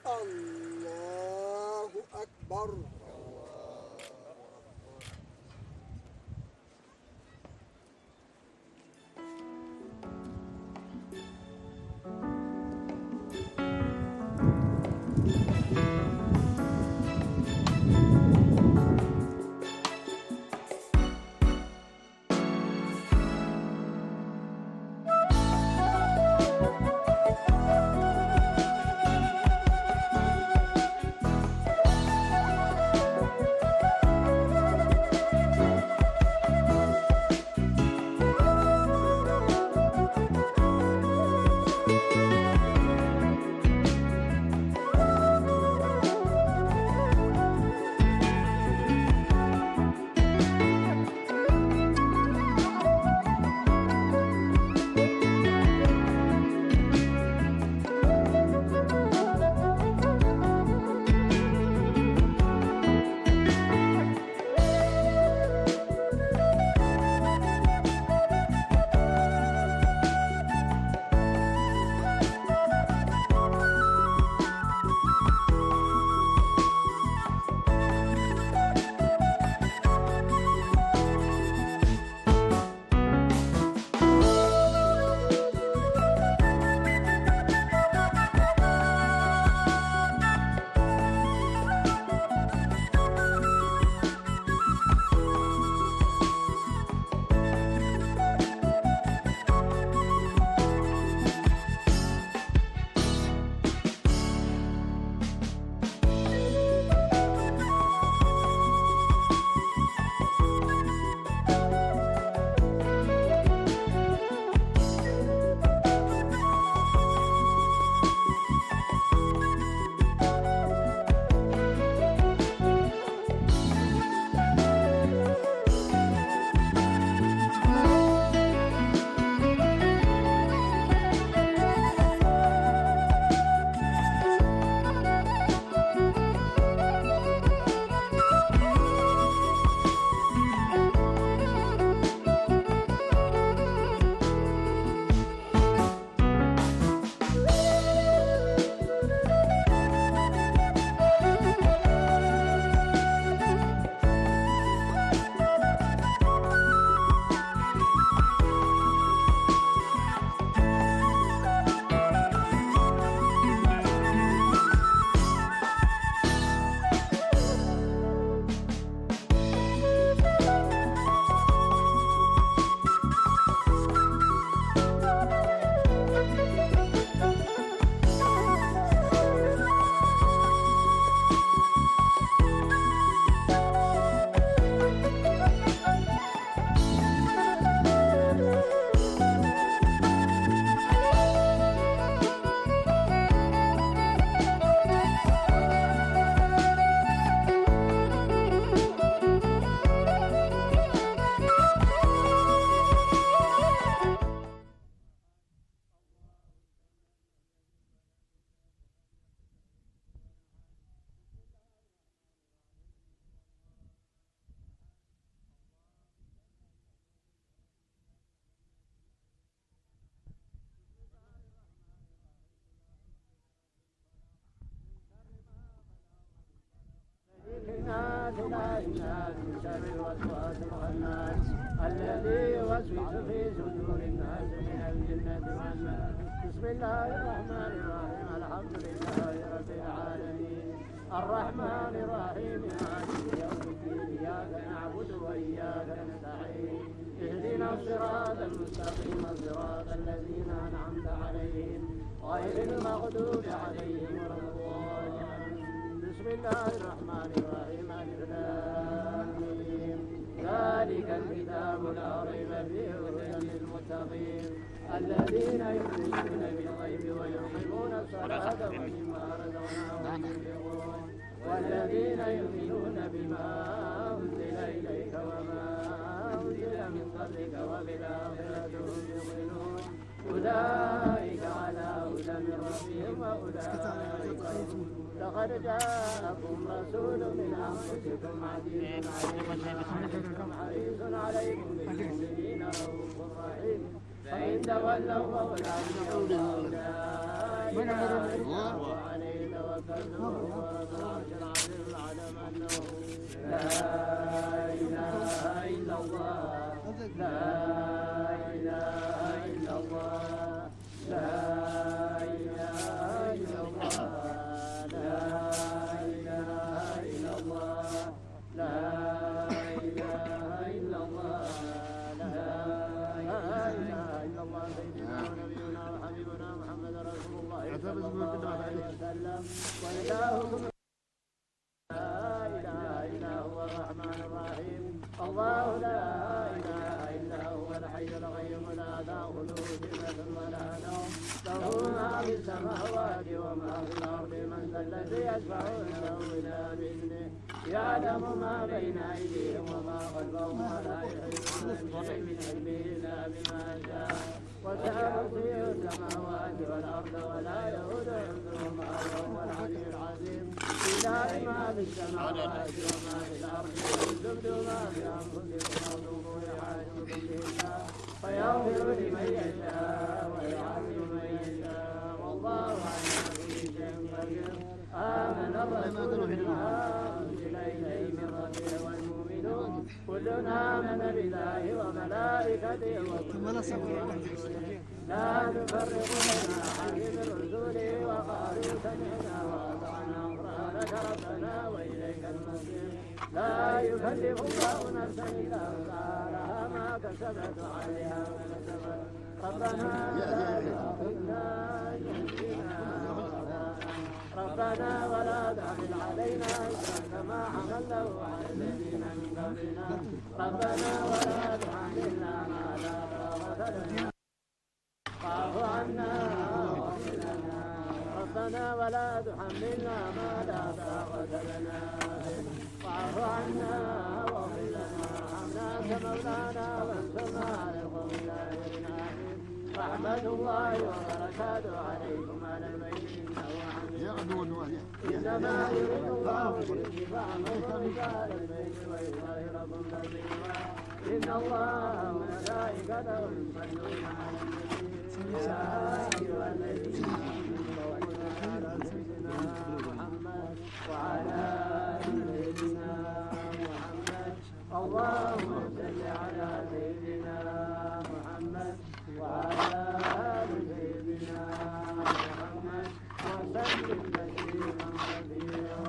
الله أكبر. الناس، إله الناس، من شر الوسواس الخناس، الذي يوسوس في صدور الناس من الجنة والناس. بسم الله الرحمن الرحيم. الحمد لله رب العالمين. الرحمن الرحيم. مالك يوم الدين. إياك نعبد وإياك نستعين. اهدنا الصراط المستقيم. صراط الذين أنعمت عليهم غير المغضوب عليهم ولا الضالين. بسم الله الرحمن الرحيم. الم. ذلك الكتاب لا ريب فيه هدى للمتقين الذين يؤمنون بالغيب ويقيمون الصلاة ومما رزقناهم ينفقون والذين يؤمنون بما أنزل إليك وما أنزل من قبلك وبالآخرة هم يوقنون. أولئك على هدى من ربهم وأولئك هم. لقد جاءكم رسول من أنفسكم عزيز عليه ما عنتم حريص عليكم بالمؤمنين رؤوف رحيم. فإن تولوا فقل حسبي الله لا إله إلا هو عليه توكلت لا إله إلا الله، لا إله إلا الله، لا إله إلا الله، لا إله إلا الله، لا إله إلا الله، لا إله إلا الله. سيدنا ونبينا وحبيبنا محمد رسول الله صلى الله عليه وسلم. وإلهكم لا إله إلا هو الرحمن الرحيم. الله لا إله إلا هو الحي القيوم، لا تأخذه سنة ولا نوم، له ما في السماوات وما في الأرض، من ذا الذي يشفع عنده إلا بإذنه، يعلم ما بين أيديهم وما خلفهم، ولا يحيطون بشيء من علمه إلا بما شاء. وسع كرسيه السماوات والأرض ولا يؤوده حفظهما وهو العلي العظيم. لله ما في السماوات وما في الأرض، وإن تبدوا ما في أنفسكم أو تخفوه يحاسبكم به الله، فيغفر لمن يشاء ويعذب من يشاء، والله على كل شيء قدير. آمن الرسول بما أنزل إليه من ربه والمؤمنون، كل آمن بالله وملائكته وكتبه ورسله، لا نفرق بين أحد من رسله، وقالوا سمعنا وأطعنا، غفرانك ربنا وإليك المصير. لا يكلف الله نفسا إلا وسعها، لها ما كسبت وعليها ما اكتسبت. ربنا لا تؤاخذنا إن نسينا أو أخطأنا، ربنا ولا تحمل علينا إصرا كما حملته على الذين من قبلنا، ربنا ولا تحملنا ما لا طاقة لنا، واعف عنا واغفر لنا، ربنا ولا تحملنا ما لا طاقة لنا به، واعف عنا واغفر لنا، وارحمنا أنت مولانا فانصرنا على القوم الكافرين. آمين. رحمة الله وبركاته عليكم أهل البيت، إنه حميد مجيد. إنما يريد الله ليذهب عنكم رجال البيت ويطهركم تطهيرا. إن الله وملائكته يصلون على النبي، يا أيها الذين آمنوا صلوا عليه وسلموا تسليما. محمد وعلى آل سيدنا محمد. اللهم صل على سيدنا محمد وعلى آل سيدنا محمد وسلم تسليما كثيرا.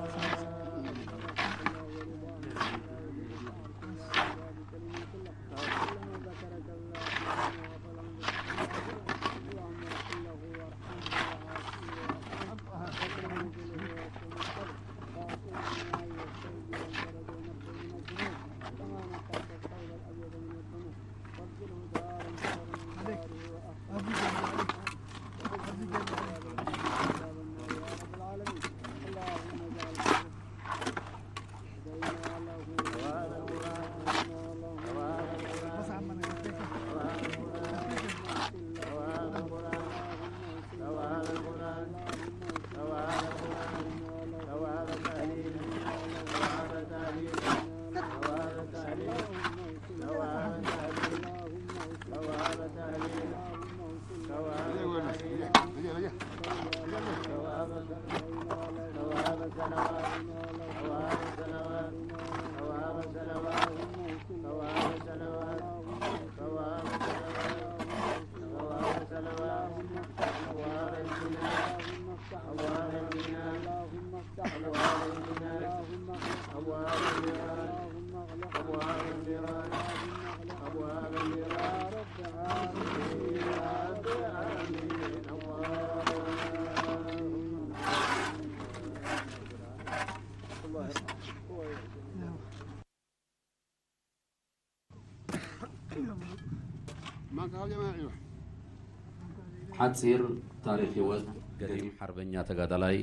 ሓጺር ታሪኽ ህይወት ገሪም ሓርበኛ ተጋዳላይ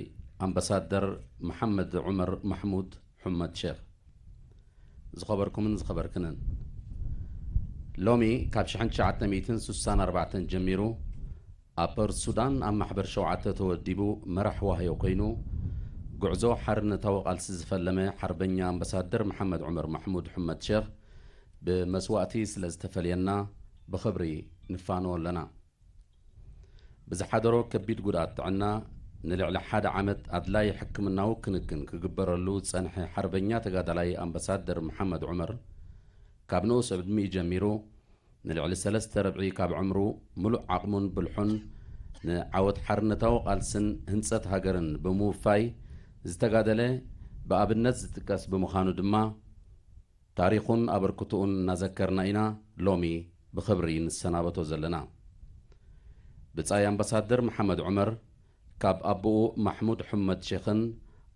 ኣምባሳደር መሓመድ ዑመር ማሕሙድ ሑመድ ሼኽ። ዝኸበርኩምን ዝኸበርክንን፣ ሎሚ ካብ ሽሕን ትሽዓተ ሚእትን ስሳን ኣርባዕተን ጀሚሩ ኣብ ፖርት ሱዳን ኣብ ማሕበር ሸውዓተ ተወዲቡ መራሕ ዋህዮ ኮይኑ፣ ጉዕዞ ሓርነታዊ ቃልሲ ዝፈለመ ሓርበኛ ኣምባሳደር መሓመድ ዑመር ማሕሙድ ሑመድ ሼኽ ብመስዋእቲ ስለ ዝተፈልየና ብኽብሪ ንፋነዎ ኣለና። ብዝሓደሮ ከቢድ ጉድኣት ጥዕና ንልዕሊ ሓደ ዓመት ኣድላይ ሕክምናዊ ክንክን ክግበረሉ ዝጸንሐ ሓርበኛ ተጋዳላይ ኣምባሳደር መሓመድ ዑመር፣ ካብ ንኡስ ዕድሚኡ ጀሚሩ ንልዕሊ ሰለስተ ርብዒ ካብ ዕምሩ፣ ምሉእ ዓቕሙን ብልሑን ንዓወት ሓርነታዊ ቃልስን ህንጸት ሃገርን ብምውፋይ ዝተጋደለ ብኣብነት ዝጥቀስ ብምዃኑ ድማ፣ ታሪኹን ኣበርክቶኡን እናዘከርና ኢና ሎሚ ብኽብሪ ንሰናበቶ ዘለና። ብጻይ ኣምባሳደር መሓመድ ዑመር፣ ካብ ኣቦኡ ማሕሙድ ሑመድ ሼኽን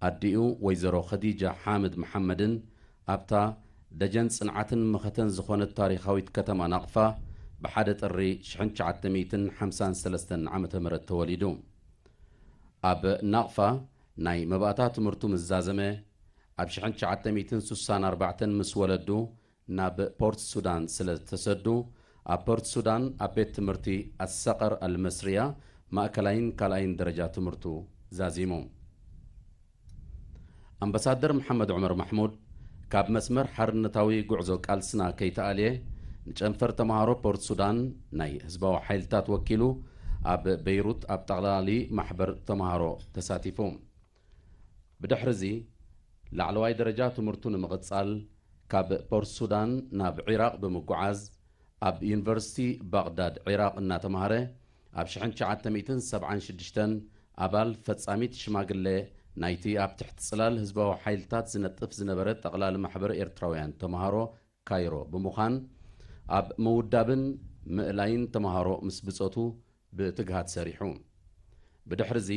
ኣዲኡ ወይዘሮ ኸዲጃ ሓምድ መሓመድን፣ ኣብታ ደጀን ጽንዓትን መኸተን ዝኾነት ታሪኻዊት ከተማ ናቕፋ፣ ብሓደ ጥሪ ሽሕን ትሽዓተ ሚእትን ሓምሳን ሰለስተን ዓመተ ምህረት ተወሊዱ። ኣብ ናቕፋ ናይ መባእታ ትምህርቱ ምስ ዛዘመ፣ ኣብ ሽሕን ትሽዓተ ሚእትን ስሳን ኣርባዕተን ምስ ወለዱ ናብ ፖርት ሱዳን ስለ ዝተሰዱ፣ ኣብ ፖርት ሱዳን ኣብ ቤት ትምህርቲ ኣሰቐር ኣልመስርያ ማእከላይን ካልኣይን ደረጃ ትምህርቱ ዛዚሙ። ኣምባሳደር መሓመድ ዑመር ማሕሙድ፣ ካብ መስመር ሓርነታዊ ጉዕዞ ቃልስና ከይተኣልየ፣ ንጨንፈር ተምሃሮ ፖርት ሱዳን ናይ ህዝባዊ ሓይልታት ወኪሉ፣ ኣብ በይሩት ኣብ ጠቕላሊ ማሕበር ተምሃሮ ተሳቲፉ። ብድሕርዚ፣ ላዕለዋይ ደረጃ ትምህርቱ ንምቕጻል፣ ካብ ፖርት ሱዳን ናብ ዒራቕ ብምጉዓዝ፣ ኣብ ዩኒቨርሲቲ ባቕዳድ ዒራቕ እናተምሃረ፣ ኣብ ሽሕን ትሽዓተ ሚእትን ሰብዓን ሽዱሽተን ኣባል ፈጻሚት ሽማግለ ናይቲ ኣብ ትሕቲ ጽላል ህዝባዊ ሓይልታት ዝነጥፍ ዝነበረ ጠቕላሊ ማሕበር ኤርትራውያን ተምሃሮ ካይሮ ብምዃን፣ ኣብ ምውዳብን ምእላይን ተምሃሮ ምስ ብጾቱ ብትግሃት ሰሪሑ። ብድሕርዚ፣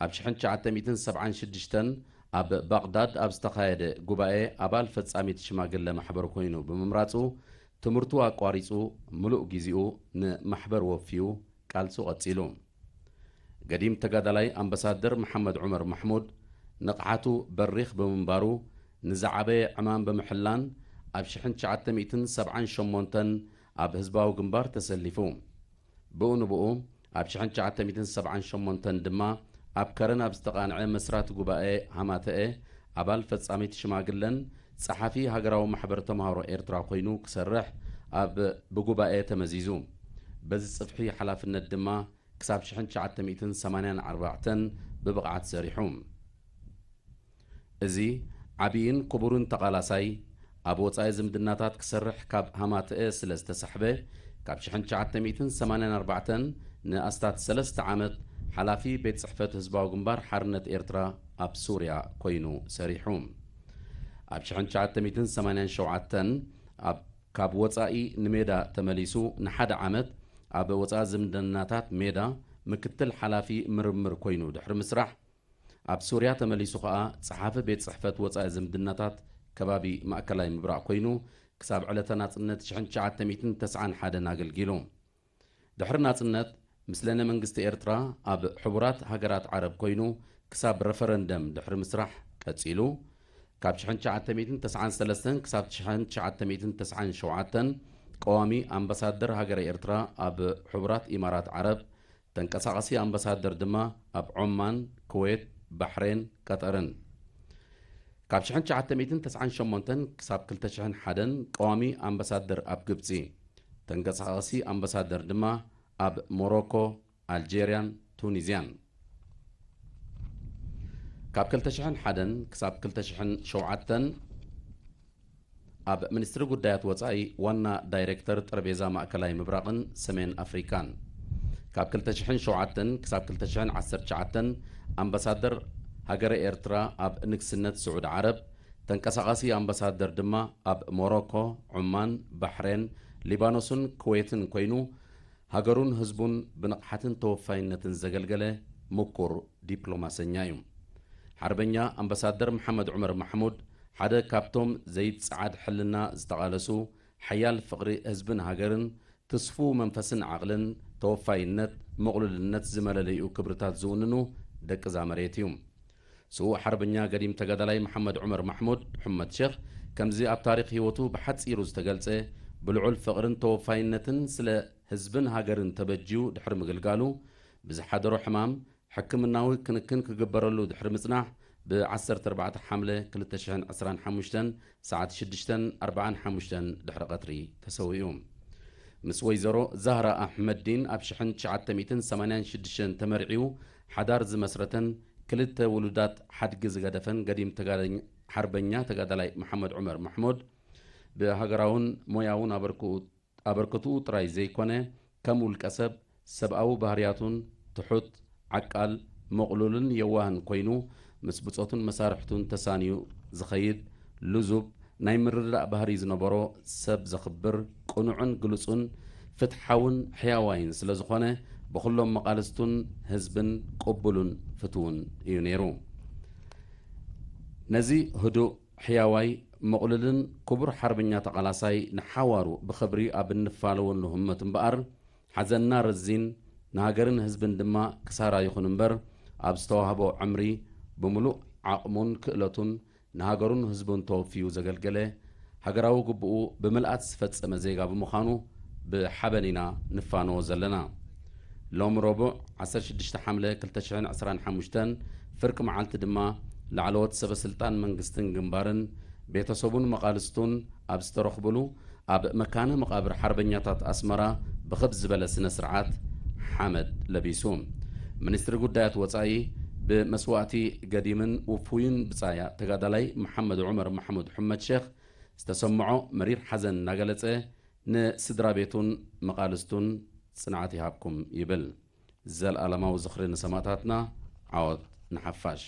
ኣብ ሽሕን ትሽዓተ ሚእትን ሰብዓን ሽዱሽተን ኣብ ባቕዳድ ኣብ ዝተኻየደ ጉባኤ ኣባል ፈጻሚት ሽማግለ ማሕበር ኮይኑ ብምምራጹ፣ ትምህርቱ ኣቋሪጹ፣ ምሉእ ግዜኡ ንማሕበር ወፍዩ ቃልሱ ቀጺሉ። ገዲም ተጋዳላይ ኣምባሳደር መሓመድ ዑመር ማሕሙድ፣ ንቕሓቱ በሪኽ ብምንባሩ፣ ንዝዓበየ ዕማም ብምሕላን፣ ኣብ ሽሕን ትሽዓተ ሚእትን ሰብዓን ሸሞንተን ኣብ ህዝባዊ ግንባር ተሰሊፉ። ብኡ ንብኡ፣ ኣብ ሽሕን ትሽዓተ ሚእትን ሰብዓን ሸሞንተን ድማ፣ ኣብ ከረን ኣብ ዝተቓንዐ መስራቲ ጉባኤ ሃማተኤ፣ ኣባል ፈጻሚት ሽማግለን ጸሓፊ ሃገራዊ ማሕበር ተምሃሮ ኤርትራ ኮይኑ ክሰርሕ ኣብ ብጉባኤ ተመዚዙ። በዚ ጽፍሒ ሓላፍነት ድማ ክሳብ ሽሕን ትሽዓተ ሚእትን ሰማንያን ኣርባዕተን ብብቕዓት ሰሪሑ። እዚ ዓብይን ክቡርን ተቓላሳይ፣ ኣብ ወጻኢ ዝምድናታት ክሰርሕ ካብ ሃማተኤ ስለ ዝተሳሕበ፣ ካብ ሽሕን ትሽዓተ ሚእትን ሰማንያን ኣርባዕተን ንኣስታት ሰለስተ ዓመት ሓላፊ ቤት ጽሕፈት ህዝባዊ ግንባር ሓርነት ኤርትራ ኣብ ሱርያ ኮይኑ ሰሪሑ። ኣብ ሽሕን ትሽዓተ ሚእትን ሰማንያን ሸውዓተን ኣብ፣ ካብ ወጻኢ ንሜዳ ተመሊሱ፣ ንሓደ ዓመት ኣብ ወጻኢ ዝምድናታት ሜዳ ምክትል ሓላፊ ምርምር ኮይኑ ድሕሪ ምስራሕ፣ ኣብ ሱርያ ተመሊሱ ኸኣ ጸሓፊ ቤት ጽሕፈት ወጻኢ ዝምድናታት ከባቢ ማእከላይ ምብራቕ ኮይኑ፣ ክሳብ ዕለተ ናጽነት ሽሕን ትሽዓተ ሚእትን ተስዓን ሓደን ኣገልጊሉ። ድሕሪ ናጽነት፣ ምስለነ መንግስቲ ኤርትራ ኣብ ሕቡራት ሃገራት ዓረብ ኮይኑ፣ ክሳብ ረፈረንደም ድሕሪ ምስራሕ ቀጺሉ፣ ካብ ሽሕን ትሽዓተ ሚእትን ተስዓን ሰለስተን ክሳብ ሽሕን ትሽዓተ ሚእትን ተስዓን ሸውዓተን ቀዋሚ ኣምባሳደር ሃገረ ኤርትራ ኣብ ሕቡራት ኢማራት ዓረብ፣ ተንቀሳቓሲ ኣምባሳደር ድማ ኣብ ዖማን፣ ኩዌት፣ ባሕሬን፣ ቀጠርን። ካብ ሽሕን ትሽዓተ ሚእትን ተስዓን ሸሞንተን ክሳብ ክልተ ሽሕን ሓደን ቀዋሚ ኣምባሳደር ኣብ ግብጺ፣ ተንቀሳቓሲ ኣምባሳደር ድማ ኣብ ሞሮኮ፣ ኣልጄርያን ቱኒዝያን። ካብ ክልተ ሽሕን ሓደን ክሳብ ክልተ ሽሕን ሸውዓተን ኣብ ሚኒስትሪ ጉዳያት ወጻኢ ዋና ዳይሬክተር ጠረጴዛ ማእከላይ ምብራቕን ሰሜን ኣፍሪካን። ካብ ክልተ ሽሕን ሸውዓተን ክሳብ ክልተ ሽሕን ዓሰርተ ትሽዓተን ኣምባሳደር ሃገረ ኤርትራ ኣብ ንግስነት ስዑዲ ዓረብ፣ ተንቀሳቓሲ ኣምባሳደር ድማ ኣብ ሞሮኮ፣ ዑማን፣ ባሕሬን፣ ሊባኖስን ኩዌትን ኮይኑ፣ ሃገሩን ህዝቡን ብንቕሓትን ተወፋይነትን ዘገልገለ ምኩር ዲፕሎማሰኛ እዩ። ሓርበኛ ኣምባሳደር መሓመድ ዑመር ማሕሙድ ሓደ ካብቶም ዘይጸዓድ ሕልና ዝተቓለሱ፣ ሓያል ፍቕሪ ህዝብን ሃገርን፣ ትስፉው መንፈስን ዓቕልን፣ ተወፋይነት፣ ምቕሉልነት ዝመለለይኡ ክብርታት ዝውንኑ ደቂ እዛ መሬት እዩ። ስዉእ ሓርበኛ ገዲም ተጋዳላይ መሓመድ ዑመር ማሕሙድ ሑመድ ሼኽ፣ ከምዚ ኣብ ታሪኽ ህይወቱ ብሓጺሩ ዝተገልጸ፣ ብልዑል ፍቕርን ተወፋይነትን ስለ ህዝብን ሃገርን ተበጅዩ ድሕሪ ምግልጋሉ፣ ብዝሓደሮ ሕማም ሕክምናዊ ክንክን ክግበረሉ ድሕሪ ምጽናሕ፣ ብ ዓሰርተ ኣርባዕተ ሓምለ ክልተ ሽሕን ዕስራን ሓሙሽተን ሰዓት ሽዱሽተን ኣርባዓን ሓሙሽተን ድሕሪ ቀትሪ ተሰዊኡ። ምስ ወይዘሮ ዛህራ ኣሕመዲን ኣብ ሽሕን ትሽዓተ ሚእትን ሰማንያን ሽዱሽተን ተመርዕዩ፣ ሓዳር ዝመስረተን ክልተ ውሉዳት ሓድጊ ዝገደፈን ገዲም ተጋደኝ-፣ ሓርበኛ ተጋዳላይ መሓመድ ዑመር ማሕሙድ፣ ብሃገራውን ሞያውን ኣበርክኡ-፣ ኣበርክትኡ ጥራይ ዘይኮነ፣ ከም ውልቀ ሰብ፣ ሰብኣዊ ባህርያቱን ትሑት፣ ዓቃል፣ ምቕሉልን የዋህን ኮይኑ፣ ምስ ብጾቱን መሳርሕቱን ተሳንዩ ዝኸይድ፣ ልዙብ፣ ናይ ምርድዳእ ባህሪ ዝነበሮ፣ ሰብ ዘኽብር፣ ቅኑዕን ግሉጹን ፍትሓውን ሕያዋይን ስለ ዝኾነ፣ ብኹሎም መቓልስቱን ህዝብን ቅቡልን ፍትውን እዩ ነይሩ። ነዚ ህዱእ፣ ሕያዋይ፣ ምቕሉልን ክቡር ሓርበኛ ተቓላሳይ ንሓዋሩ ብኽብሪ ኣብ እንፋለወሉ ህሞት እምበኣር፣ ሓዘንና ረዚን፣ ንሃገርን ህዝብን ድማ ክሳራ ይኹን እምበር፣ ኣብ ዝተዋህቦ ዕምሪ ብምሉእ ዓቕሙን ክእለቱን ንሃገሩን ህዝቡን ተወፍዩ ዘገልገለ፣ ሃገራዊ ግቡኡ ብምልኣት ዝፈጸመ ዜጋ ብምዃኑ ብሓበን ኢና ንፋነዎ ዘለና። ሎሚ ረቡዕ ዓሰርተ ሽዱሽተ ሓምለ ክልተ ሽሕን ዕስራን ሓሙሽተን ፍርቂ መዓልቲ ድማ ላዕለዎት ሰበ ስልጣን መንግስትን ግንባርን ቤተሰቡን መቓልስቱን ኣብ ዝተረኽብሉ ኣብ መካነ መቓብር ሓርበኛታት ኣስመራ ብኽብ ዝበለ ስነ ስርዓት ሓመድ ለቢሱ። ሚኒስትሪ ጉዳያት ወጻኢ ብመስዋእቲ ገዲምን ውፉይን ብጻያ ተጋዳላይ መሓመድ ዑመር ማሕሙድ ሑመድ ሼኽ ዝተሰምዖ መሪር ሓዘን እናገለጸ ንስድራ ቤቱን መቓልስቱን ጽንዓት ይሃብኩም ይብል። ዘልኣለማዊ ዝኽሪ ንሰማእታትና፣ ዓወት ንሓፋሽ።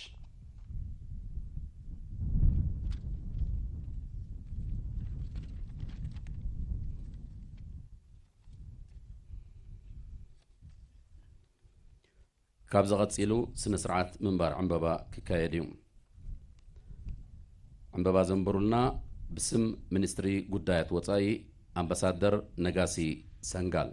ካብዚ ቀጺሉ ስነ ስርዓት ምንባር ዕምበባ ክካየድ እዩ። ዕምበባ ዘንበሩልና ብስም ሚኒስትሪ ጉዳያት ወጻኢ ኣምባሳደር ነጋሲ ሰንጋል።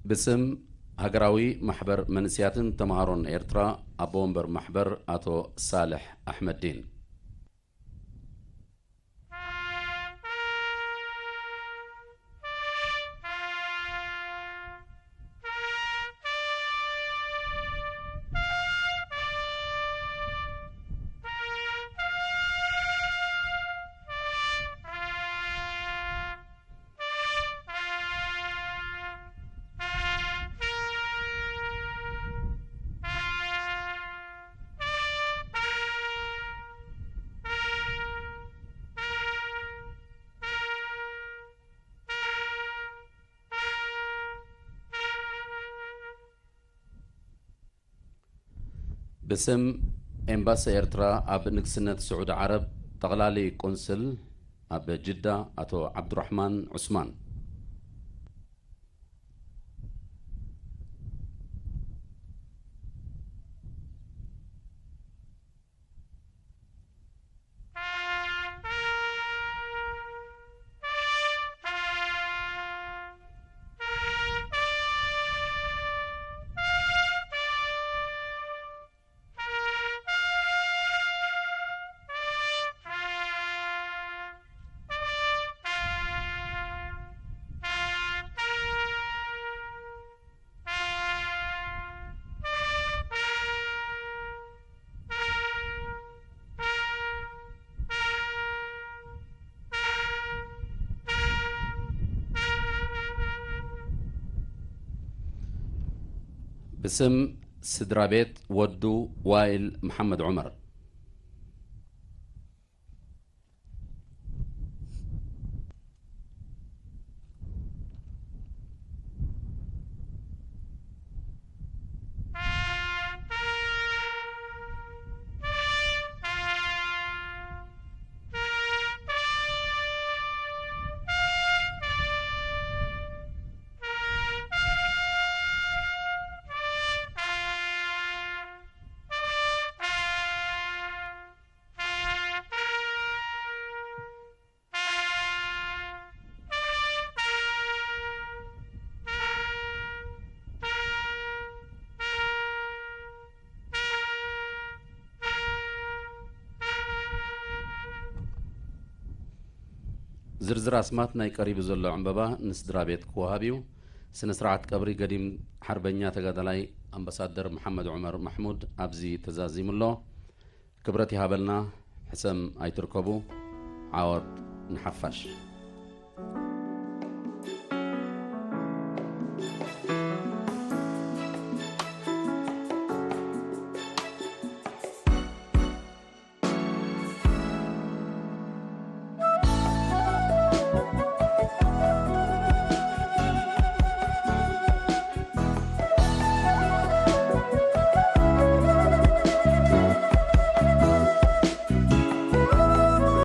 ብስም ሃገራዊ ማሕበር መንእስያትን ተምሃሮን ኤርትራ፣ ኣቦ ወንበር ማሕበር ኣቶ ሳልሕ ኣሕመዲን። ብስም ኤምባሲ ኤርትራ ኣብ ንግስነት ስዑዲ ዓረብ፣ ጠቕላሊ ቆንስል ኣብ ጅዳ ኣቶ ዓብዱራሕማን ዑስማን። ብስም ስድራ ቤት ወዱ ዋይል መሓመድ ዑመር። ዝርዝር ኣስማት ናይ ቀሪቡ ዘሎ ዕምበባ ንስድራ ቤት ክወሃብ እዩ። ስነ ስርዓት ቀብሪ ገዲም ሓርበኛ ተጋዳላይ ኣምባሳደር መሓመድ ዑመር ማሕሙድ ኣብዚ ተዛዚሙ ኣሎ። ክብረት ይሃበልና፣ ሕሰም ኣይትርከቡ። ዓወት ንሓፋሽ።